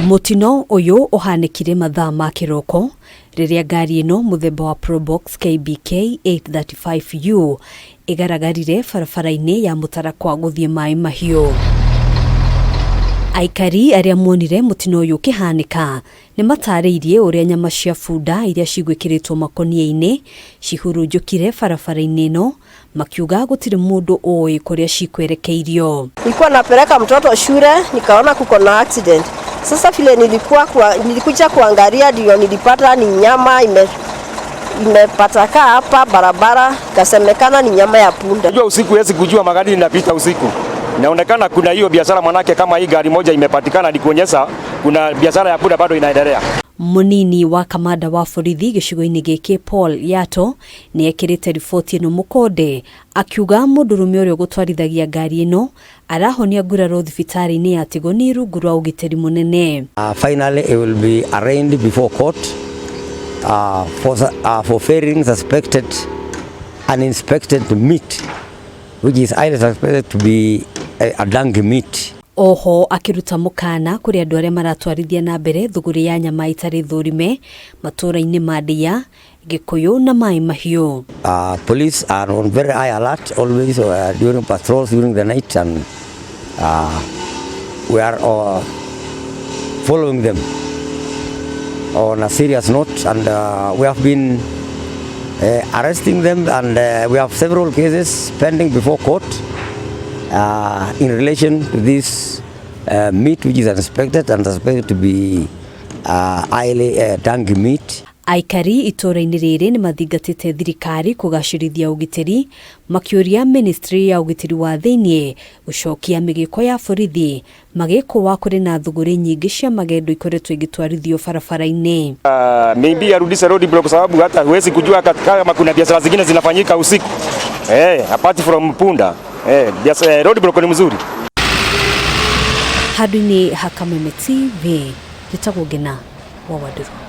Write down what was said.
Mũtino ũyũ ũhanĩkire mathaa ma kĩroko rĩrĩa ngari ĩno mũthemba wa Probox KBK 835U ĩgaragarire barabara-inĩ ya Mũtarakwa gũthiĩ Maĩ Mahiũ. Aikari arĩa monire mũtino ũyũ ũkĩhanĩka nĩ matarĩirie ũrĩa nyama cia bunda iria cigwĩkĩrĩtwo makonia-inĩ cihurunjũkire barabara-inĩ ĩno makiuga gũtirĩ mũndũ ũĩ kũrĩa cikwerekeirio. Nilikuwa napeleka mtoto shule nikaona kuko na accident. Sasa vile nilikuja kuangalia ndio nilipata ni nyama imepatakaa hapa barabara, ikasemekana ni nyama ya punda. Unajua usiku huwezi kujua magari inapita usiku. Inaonekana kuna hiyo biashara, manake kama hii gari moja imepatikana ni kuonyesha kuna biashara ya punda bado inaendelea. Munini wa kamanda wa borithi gĩcigo-inĩ gĩkĩ Paul Yato nĩ ekĩrĩte riboti ĩno mũkonde akiuga mũndũrũme ũrĩa ũgũtwarithagia ngari ĩno arahonia nguraro thibitarĩ-inĩ ya Tigoni rungu rwa ũgitĩri mũnene. Finally, he will be arraigned before court for ferrying suspected uninspected meat, which is highly suspected to be a donkey meat. Oho akĩruta mũkana kũrĩ andũ arĩa maratwarithia na mbere thũgũrĩ ya nyama itarĩ thũrime matũũra-inĩ ma Ndia, Gĩkũyũ na Maĩ Mahiũ. Police are on very high alert always during patrols during the night, and we are following them on a serious note, and we have been arresting them, and we have several cases pending before court in relation to this meat, which is uninspected and suspected to be highly donkey meat. Aikari itũũra-inĩ rĩrĩ nĩ mathingatĩte thirikari kũgacĩrithia ũgitĩri makĩũria ministry ya ũgitĩri wa thĩinĩ gũcokia mĩgĩko ya borithi magĩkũwa kũrĩ na thũgũrĩ nyingĩ cia magendo ikoretwo igĩtwarithio barabara-inĩ. Maybe arudishe road block, sababu hata huwezi kujua kama kuna biashara zingine zinafanyika usiku. Apart from punda. Road block ni mzuri. Handũ-inĩ ha Kameme TV, njĩtagwo Ngena wa Wandũrũ.